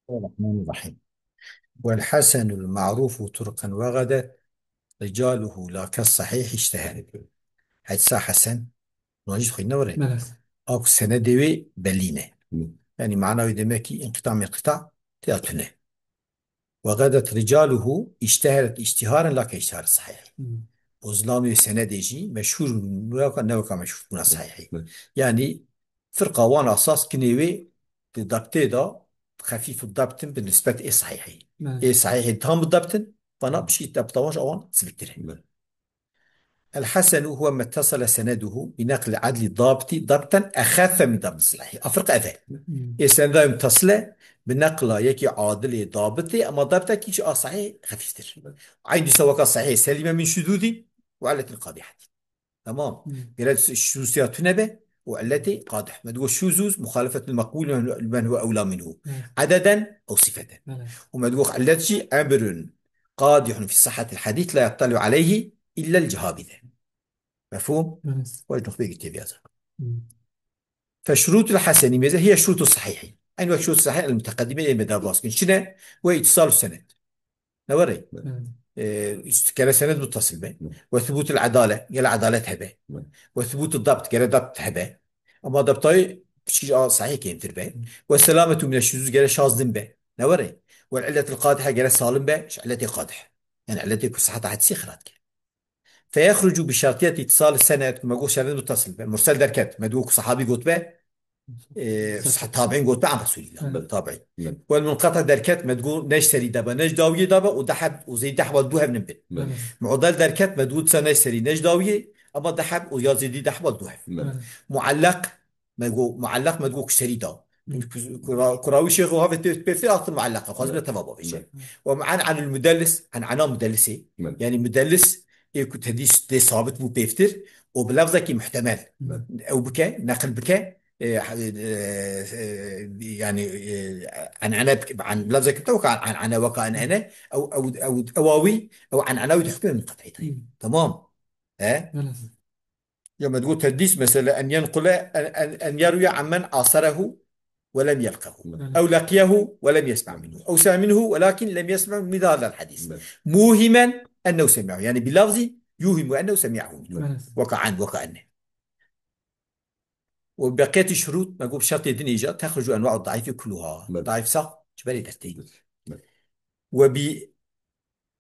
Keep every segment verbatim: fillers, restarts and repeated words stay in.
الرحمن الرحيم. والحسن المعروف طرقا وغدت رجاله لا كالصحيح اشتهر. Hedîsa hesen, nacî xwe ne were. Evet. Ak senedê wê belî ne. Hı. Yani mana wê demek ki inqita minqita tê tune. وغدت رجاله اشتهرت اشتهارا لا كاشتهار الصحيح. Hı. O zilamê senedê jî meşhûr bûn, ne weka, ne weka meşhûr bûna sahihî. Evet. Yani firqa wan asas kinê wê di dabtê de xefîf û dabt in bi nisbet ê sahihî. Evet. Ê sahihî tam bi dabt in, vana piştî dabta wan ji awan siviktir e. Evet. الحسن هو ما اتصل سنده بنقل عدل ضابط ضبطا أخف من ضبط الصحيح. A firqa ev e. Hmm. Ê seneda mutasile bi neqla yekî adilê dabitê, ama dabtekî ji a sahî xefîftir. Eyn dîsa weka sahî selîme min şuzûzî û illetin qadîhetî. Tamam. Hmm. Gerek şuzûziya tune be û illetê qadih. Me digot şuzûz muxalefetul meqbûl limen huve ewla minhu. Hmm. Adeden ew sifeten. Evet. Û me digot illet jî emrun qadihun fi sihhatil hadîs la yattali'u aleyhi illa el cehabide. Mefhûm? Evet. Wek nuqteyekî tê viya ze. Hmm. Feşrutul haseni mêze hiye şurutu sahihî. Eyn wek şurutu sahih el muteqedîme ê me derbas kin. Çi ne? Ve îtisal senet. Ne were? Evet. Ee, üst kere senet muttasil be. Evet. Ve thubutul adale, gere adalet hebe. Evet. Ve thubutul dabt, gere dabt hebe. Ama dabtayı piçkî a sahih kêmtir be. Evet. Ve selametu mine şuzûz, gere şaz din be. Ne were? Ve illetul qadihe, gere salim be, ji illetê qadih. Yani illetê ku sihheta hadîsê xira dike. Feyexrucu bi şertiyet îtisal senet, ku me got senet muttasil be. Mursel derket, me digot ku sahabî got be, e, sah-, tabi'în got be an Resulillah. Evet. Tabi'în. Evet. Wel munqata derket, me digot ne ji serî de be, ne ji dawiyê de be, û deh heb, û zêdî deh hebal dû hev nin bin. Evet. Mu'del derket, me digot dîsa ne ji serî, ne ji dawiyê, ama deh heb û ya zêdî deh hebal dû hev. Evet. Muallak, me digot, muallak me digot ku serî da. Kura-, kurawî şêx û havê tê pêftir axtir muallaka, xwazine teva bavêje. Evet. Ve mu'an anil mudellis, an ana mudellisê. Evet. Yani mudellis, ê ku tedîs tê sabit bû pêftir, û bi lafzekî muhtemel. Evet. Ew bike, neqil bike, e, ha-, e, e, yani, e, an'ane bike, an lafzekî te weka an'ane, weka an'ane, ew, ew, ew, ew awî, ew an'ane wî di hukmê munqetî tayî. Hmm. Tamam. E? Evet. Ya me digot tedlîs mesele, en yenqule, en, en, en yerwiye ammen aserehu ve lem yelqehu. Evet. Ew leqiyehu ve lem yesme' minhu. Ew seme minhu ve lakin lem yesme' min hadal hadîs. Evet. Muhimen ennehu semi'ahu. Yani bi lafzî yuhimu ennehu semi'ahu minhu. Evet. Weka an, weka enne. Ve beqiyetî şurut, me got şertê din îca, tehrucu enwa'u daîfi kulluha. Evet. Daîf sax, ji berê dertê. Evet. Evet. Ve bi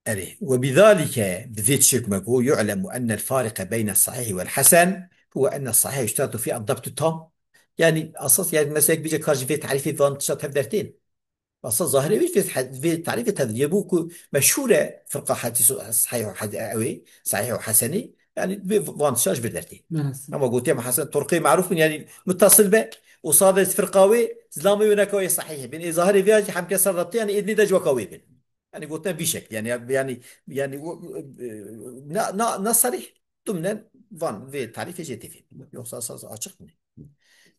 Erê, ve bizalike, bi vê tişê ku me got, yu'lemu ennel farike beyne sahihi vel hasen, huve enne sahihe yuşteratu fî ad-dabtu tam. Yani, asas, yani, mesela, bîce kar ji vê tarîfê van tişta tev dertên. Asas zahirê wî vê, vê tarîfê tev diye bû ku meşhûr e firqa hadîs û sahih û had-, ew ê, sahih û hasenî, yani, vê van tişta ji vê dertê. Evet. Ama gotiye me hesen, turqê maruf bin, yani, muttasil be, û sadece firqa wê, zilamê wê neka wê sahih bin. Ê zahirê vê jî hemke ser dabtê, yani, êdinê de ji weka wê bin. Yani gotine vî şekil. Yani, yani, yani, o, e, na, na, na sarih dumnen van vê tarîfê jê tê fêm. Yoksa esas açık mı?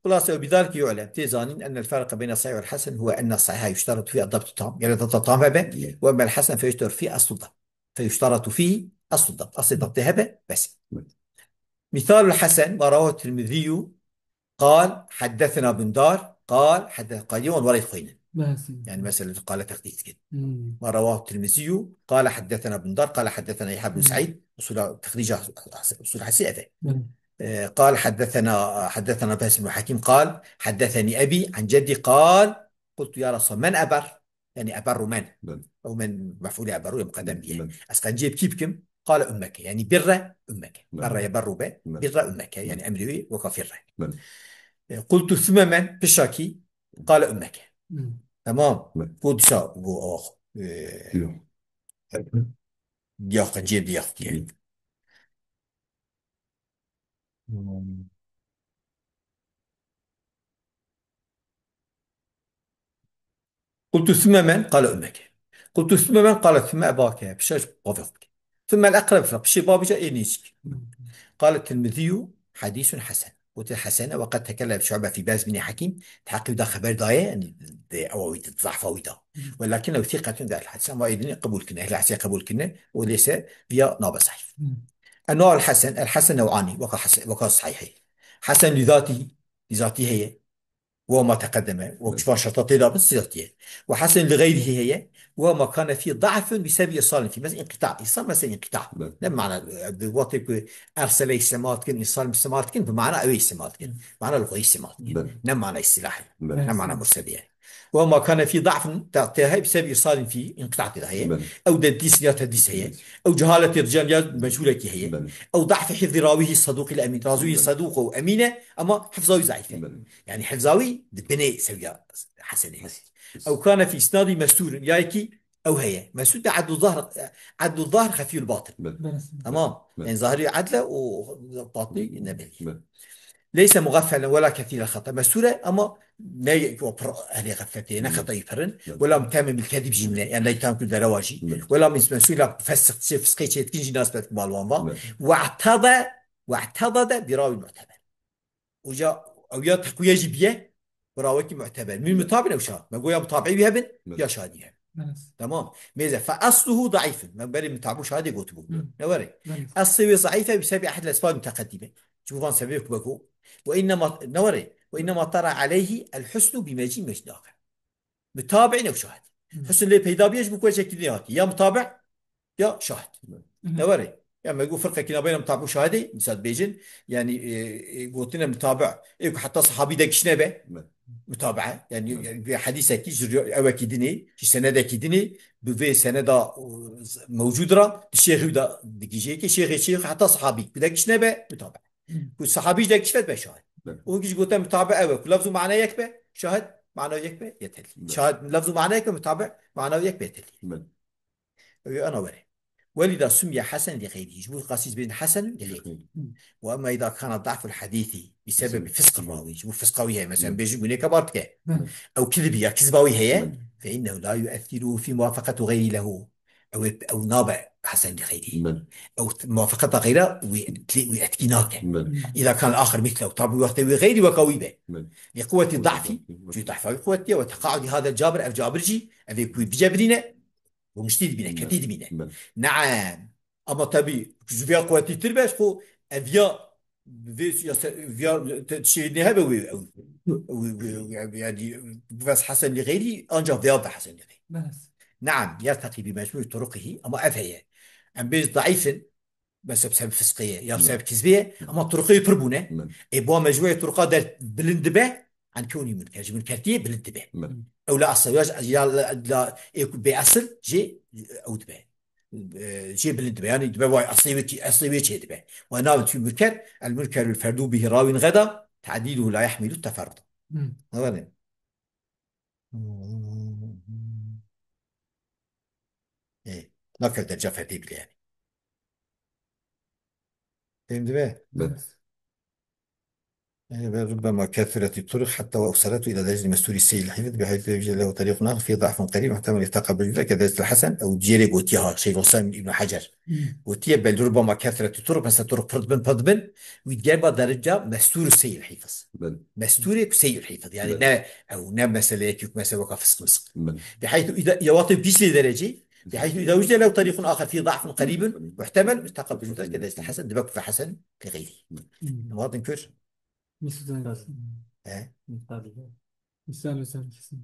Xulase, ve bizalike yu'lem, tê zanîn, ennel farika beyne sahih vel hasen huve enne sahiha yuşteratu fî ad-dabtu tam. Yani dabta tam hebe. Evet. Ve emmel hasen feyuşteratu fî aslu dabt. Feyuşteratu fî aslu dabt. Aslı dabtê hebe, bes. Evet. Misalul hasen, ma ravahu Tirmiziyyu, قال حدثنا بندار، قال حدث-، قال يوم الوريد خوينن. بس. يعني مثلًا قال تقديس كده. مم. ورواه الترمذي، قال حدثنا بندار، قال حدثنا يحيى بن مم. سعيد، أصول تخريج أصول حسي أفه. مم. آه، قال حدثنا، حدثنا بهز بن حكيم، قال حدثني أبي عن جدي، قال قلت يا رسول الله، من أبر؟ Yani eberru men. Belê. Ew men mef'ûlê eberru yê muqedem diye. Belê. Ez qenciyê bi kî bikim? Qale ummeke. Yani birre ummeke. Belê. Berre yeberru be. Belê. Birre ummeke. Yani belê. Emrê wî weka firre. Belê. E, qultu thumme men, pişakî, qale ummeke. Hmm. Tamam. Belê. Got dîsa, got awa xwe. E, Yok. Diya qenciyê diya xwe diye. Yok. Hmm. قلت ثم من؟ قال أمك. قلت ثم من؟ قال ثم أباك. Pişa ji bavê xwe bike. ثم الأقرب، pişê bavê ca ê nêzîk. قال الترمذي حديث حسن. Gote hesen e, وقد تكلم شعبة في بهز بن حكيم. Di heqê wî de xeber daye, yani di ewa wî de, di zehfa wî de. ولكنه ثقة في الحديث. Ama êdinê qebûl kirine, ehlê hadîsê qebûl kirine, û lêse viya nabe zehîf. أنواع الحسن، الحسن نوعان، weka hesen, weka sahîhê. حسن لذاته، li zatî heye. وهو ما تقدم، وكيف شرطتين ضابط سيرتيه. وحسن لغيره هي، وهو ما كان فيه ضعف بسبب إرسال فيه. مثلًا انقطاع، إرسال مثلًا انقطاع. نعم. Ne mana, e, bi wextê ku ersele îstîmal dikin, îrsal îstîmal dikin, bi mana ew îstîmal dikin. Mana lixwe îstîmal dikin. Ne mana îstîlahî. Ne mana murselî ye. وهو ما كان فيه ضعف تحتها بسبب إرسال فيه، انقطاع تدا هي. أو تدليس ya tedlîs heye. أو جهالة رجال ya mechûlekî heye. أو ضعف حفظ راويه الصدوق الأمين. Rawî sedûq û emîn e, ama hifza wî zeîf e. Yani hifza wî di binê sewiya hesenê heye. أو كان في إسناده مستور، ya yekî ew heye. Mestûr de edlu zahr, edlu zahr xefiyul batin. Belê. Tamam. Belê. Yani zahiri edle û batini ne belî. Belê. ليس مغفلا ولا كثير الخطأ. Mestûr e ama ne ku pir ehlê xefletê, ne xetayî pir in. Belê. ولا متهم بالكذب jî ne. Yani leytan ku derewa jî. Belê. ولا مستور la fesq, çê fisqê çêdikin jî nas bet ku balwan va. Belê. واعتضد، واعتضد براوي معتبر. Uca ew ya teqwiye jî biye, bi rawekî mu'teber. Min mutabin ew şahid. Me goya mutabî wî hebin, ya şahidî hebin. Tamam. Mêze, fe asluhu daîfun. Me berê mutabî şahidê gotibû. Ne were. Eslê wê zeîf e, bi sebebî ehad lesbab muteqedîme. Çi van sebebê ku bego. Ve innema, ne were. Ve innema tara aleyhi el husnu bi mecî mecîd axe. Mutabî ne şahid. Husn lê peyda biye ji bo ku çekî nehatiye. Ya mutabî, ya şahid. Ne were. Ya me got firqekî nabeyna mutabî û şahidê, misal bêjin, yani, e, e, gotine mutabî, ê ku heta sahabî de giş nebe. Mutabî. Yani, yani bir hadisekî, ji riya-, ewekî dinê, ji senedekî dinê, bi vê seneda, e, mewcûd ra, di şêxî de digijê ki, şêxê şêx heta sahabî, ku de giş nebe, mutabî. Ku sahabî de giş vet be şahid. Û giş gote mutabî ew e, ku lafz û mana yek be, şahid mana yek be, yeterli. Şahid lafz û mana yek be, mutabî mana yek be, yeterli. Ew ê ana were. ولذا سمي حسن لغيره. Ji bo qasî bêjin hesen li xeyrî. وأما إذا كان ضعف الحديث بسبب فسق الراوي. Ji bo fisqa wî heye. Mesela bêjin gunê kebar dike. Ew kizibî ya kizba wî heye. فإنه لا يؤثره في موافقة غيره له. Ew ê, ew nabe hesen li xeyrî. Ew t-, muwafaqeta xeyra wî, wî etkî nake. إذا كان الآخر مثله. Tabî wextê wî xeyrî weka wî be. لقوة ضعفه. Çünkü dahfa wî quwetî ye. وتقاعد هذا الجابر. Ev cabir jî, ev ê ku wî bicebrîne. Rûniştî dibîne, ketî dibîne. Neam. Ama tabî, ji vêya quwetîtir be, ji xwe ev ya vê ya se-, vêya te-, şey nehebe wê, ew, wê, wê, wê, yani, bes hesen li xeyrî, ancak vêya be hesen li xeyrî. Neam, yertaqî bi mecmûî turuqihi, ama ev heye. Em bêj daîf in, mesela sebeb fisqê ye, ya sebeb kizbê ye, ama turuqê pir bûne. E, bu mecmûê turuqa der bilind dibe, an kewni münker, ji münkertiyê bilind dibe. Ew la asla ya, ya la, la, ê ku bê asl jê ew dibe. E, jê bilind dibe. Yani dibe vay aslê wê çi, aslê wê çê dibe. Ve navê tu münker, el münkerul ferdu bihi rawin geda, ta'diluhu la yahmilu teferruda. Anladın? E, nakir derece ferdê bile yani. Fehim dibe? Belê. E, ve rubbema kethuret turuq hatta ve usalatu ila dereceti mesturi seyil hifz, bi haythu yujed lehu tariqun ahar fi da'fun qarib, muhtemel irtaqa bi cüda ke dereceti hasen, ew cêrê gotiye ha, Şeyh Osman İbn Hacer. Gotiye bel rubbema kethuret turuq, mesela turuq pir dibin, pir dibin, wî diger ba dereca mesturu seyil hifz. Belê. Mesturê ku seyil hifz. Yani ne, ew ne meseleyekî ku mesela weka fisq misq. Belê. Bi haythu ida, ya wextê pîs lê derecî, بحيث إذا وجد له طريق آخر فيه ضعف قريب محتمل، ارتقى بالمدرك كذلك الحسن، دبك في حسن لغيره. Em hatin kir? Misal. He? Misal. Misal, misal.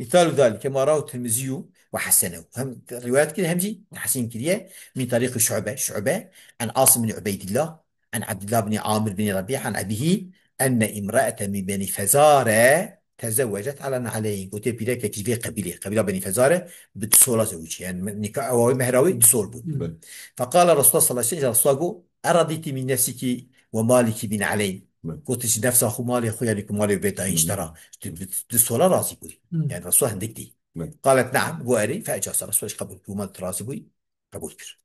مثال ذلك ما رواه الترمذي وحسنه. Hem rivayet kiriye hem jî tehsin kiriye. من طريق شعبة، شعبة، عن عاصم بن عبيد الله، عن عبد الله بن عامر بن ربيعة عن أبيه أن امرأة من بني فزارة تزوجت على نعلين. Gotiye pîrekekî ji vê qebîlê, qebîla Benî Fezare, bi du sola zewicî. Yani me-, nika ewa wê mehra wê du sol bû. Belê. فقال رسول الله صلى الله عليه وسلم، Resulullah got, أرضيت من نفسك ومالك بنعلين. Belê. Gotiye ji nefsa xwe, malê xwe, yani ku malê wê bê dayîn ji te re, tu bi du sola razî bûyî. Yani Resulullah hindik dî. Belê. قالت نعم، got erê, فأجاز، Resulullah ji qebûl kir, got, tu razî bûyî. Qebûl kir.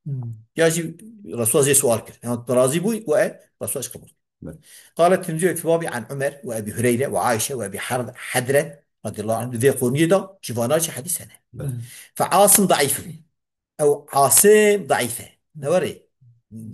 Ya jî Resulullah jê sual kir. Ya tu razî bûyî, got e, Resulullah jî qebûl kir. Belê. قال الترمذي في الباب عن عمر وأبي هريرة وعائشة وأبي حر-، حدرة رضي الله عنه. Di vê qoniyê de ji vana jî hedîs hene. Belê. فعاصم ضعيف. Ew Asim daîf e. Ne were?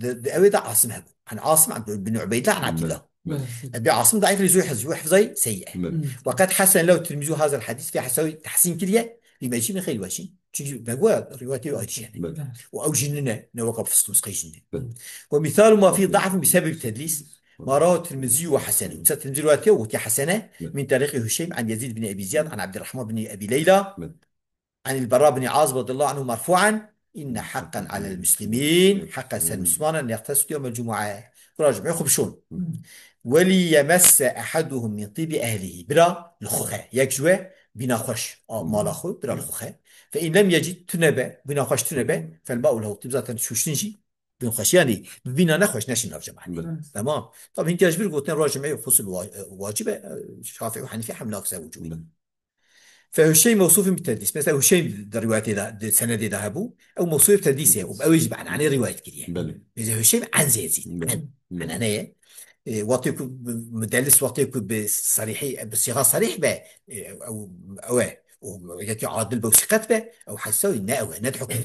Di, di ewê de Asim hebû. عن عاصم عن بن عبيد الله عن عبد الله. Belê. Ebi Asim daîf, lê zû hifz-, hifzayî seyî e. Belê. وقد حسن له الترمذي هذا الحديث، vê hesayî tehsîn kiriye, bi mecî min xeyr weşî. Çünkü me goya rivayetê wî ayrî jî hene. Belê. Û ew jî nine, ne weka fisq misqê jî nine. Belê. ومثال ما فيه ضعف بسبب التدليس، ما رواه الترمذي وحسنه. Mesela Tirmizî rivayet kiriye, gotiye hasene, Evet. من طريق هشيم عن يزيد بن أبي زياد عن عبد الرحمن بن أبي ليلى Evet. عن البراء بن عازب رضي الله عنه مرفوعا: إن حقا على المسلمين، حقا ser Müslümanên, أن يغتسلوا يوم الجمعة. Roj cumê xwe bişon. Evet. وليمس أحدهم من طيب أهله. Bira li xwe xe. Yek ji we bîna xweş a mala xwe, bira li xwe xe. فإن لم يجد, tune be, bîna xweş tune be, فالماء له الطيب, zaten şuştin jî bîn xweş. Yani bi bîna nexweş neşin nav cemaat. Evet. Tamam. Tabi hintiya ji bir gotin roj cumê xusul wa-, wacib e, Şafî û Henîfe hemla kse wicû. Evet. فهشيم موصوف بالتدليس. Mesela Huşeym di rivayetê de, di senedê de hebû, ew mewsûf tedlîs e, û ew ê jî bi enanê rivayet kiriye. Belê. Mesela Huşeym an zêzî, Belê. an, Belê. enane ye. E, wextê ku bi-, mudellis, wextê ku bi sarîhî, bi sîxa sarîh be, e, ew, ew e. Û yekî adil be û siqet be, ew hesa ne ew e, ne di hukm.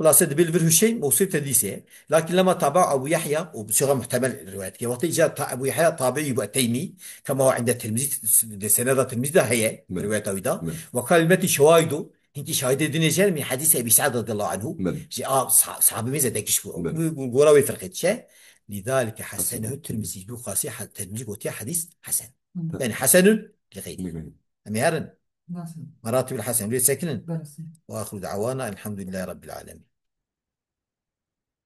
Xulase dibe li vir Huşeym mewsûf tedlîs e. Lakin lema taba Ebu Yahya, û bi sîxa muhtemel rivayet kiriye. Wextê îca ta Ebu Yahya tabiî bû Teymî, كما هو عند الترمذي, di seneda Tirmizî de heye, Evet. rivayeta wî de. Evet. وكان المتن شواهد, hinkî şahidê din ê jî hene min hadîsa Ebî Se'd radiyallahu anhu. Evet. Ji a sah-, sahabe mêze dekiş bû. Evet. Bû, bû gora wê firqê diçe. لذلك حسنه الترمذي. Bi xasî ha-, Tirmizî gotiye hadîs hesen. Evet. Yani hasenun li xeyrî. Li xeyrî. Em ê herin. Nasıl? Meratibul hasen. Lê sekinin. Belası. وآخر دعوانا الحمد لله رب العالمين.